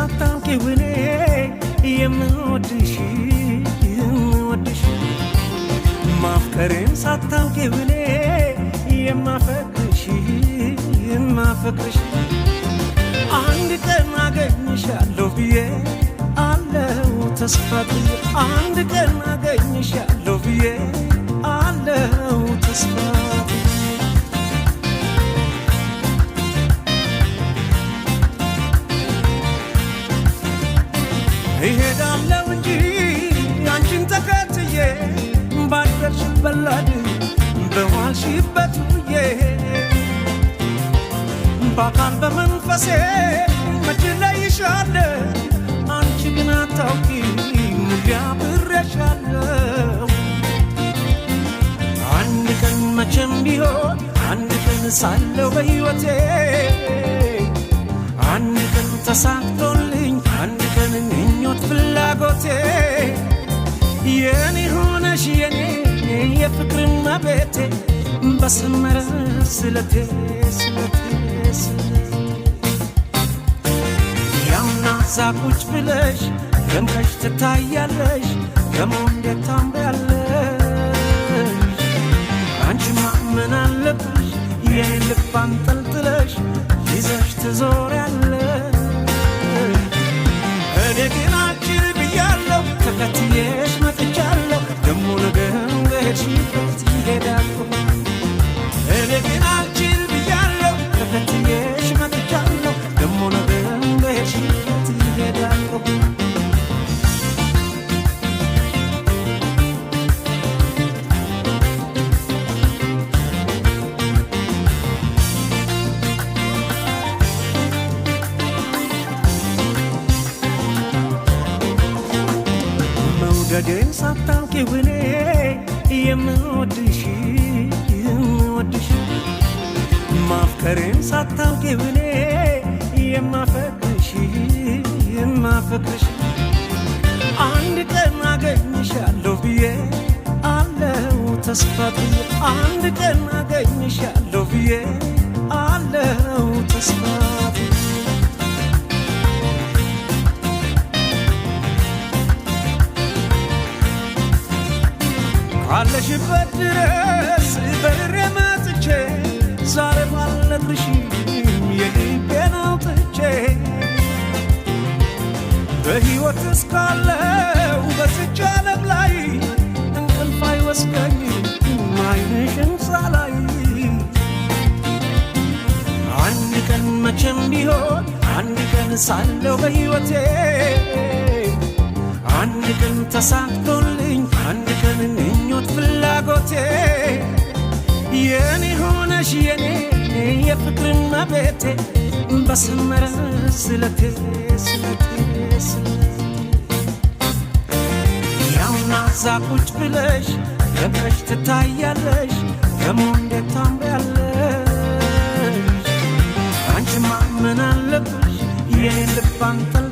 ሳታውቂው እኔ የምወድሽ የምወድሽ፣ ማፍቀሬን ሳታውቂው እኔ የማፈቅርሽ የማፈቅርሽ፣ አንድ ቀን አገኝሻለሁ ብዬ አለው ተስፋ ጥዬ፣ አንድ ቀን አገኝሻለሁ ብዬ አለው ተስፋ ጥዬ። እሄዳለሁ እንጂ አንቺን ተከትዬ፣ ባደርሽበት ላድር በዋልሽበት ውዬ፣ በአካል በመንፈሴ መች እለይሻለሁ፣ አንቺ ግን አታውቂም ሁሌ አብሬሻለሁ። አንድ ቀን መቼም ቢሆን፣ አንድ ቀን ሳለው በሕይወቴ፣ አንድ ቀን ተሳክቶልኝ፣ አንድ ቀን ምኞት ፍላጎቴ፣ የኔ ሆነሽ የኔ የፍቅር እመቤቴ፣ በሰመረ ስለቴ ስለቴ ስለቴ። ያውና እዛ ቁጭ ብለሽ ደምቀሽ ትታያለሽ፣ ደሞ እንዴት ታምሪያለሽ! አንቺማ ምን አለብሽ የኔን ልብ አንጠልጥለሽ ይዘሽ ትዞሪያለሽ። እኔ ግን አጭር ብያለሁ፣ ተከትዬሽ መጥቻለሁ፣ ደሞ ነገም በሄድሽበት ይሄዳለሁ። እኔ ግን አልችል ብያለሁ፣ ተከትዬሽ መጥቻለሁ፣ ደሞ ነገም በሄድሽበት ይሄዳለሁ። መውደዴን ሳታውቂው እኔ የምወድሽ የምወድሽ፣ ማፍቀሬን ሳታውቂው እኔ የማፈቅርሽ የማፈቅርሽ፣ አንድ ቀን አገኝሻለሁ ብዬ አለው ተስፋ ጥዬ፣ አንድ ቀን አገኝሻለሁ ብዬ አለው ተስፋ ጥዬ። ካለሽበት ድረስ በርሬ መጥቼ ዛሬ ባልነግርሽም የልቤን አውጥቼ፣ በሕይወት እስካለው በዚች ዓለም ላይ እንቅልፍ አይወስደኝም ዓይንሽን ሳላይ። አንድ ቀን መቼም ቢሆን፣ አንድ ቀን ሳለው በሕይወቴ፣ አንድ ቀን ተሳክቶልኝ፣ አንድ ቀን ምኞት ፍላጎቴ፣ የኔ ሆነሽ የኔ የፍቅር እመቤቴ፣ በሰመረ ስለቴ ስለቴ ስለቴ። ያውና እዛ ቁጭ ብለሽ ደምቀሽ ትታያለሽ፣ ደሞ እንዴት ታምሪያለሽ! አንቺማ ምን አለብሽ የኔን ልብ አንጠልጥለሽ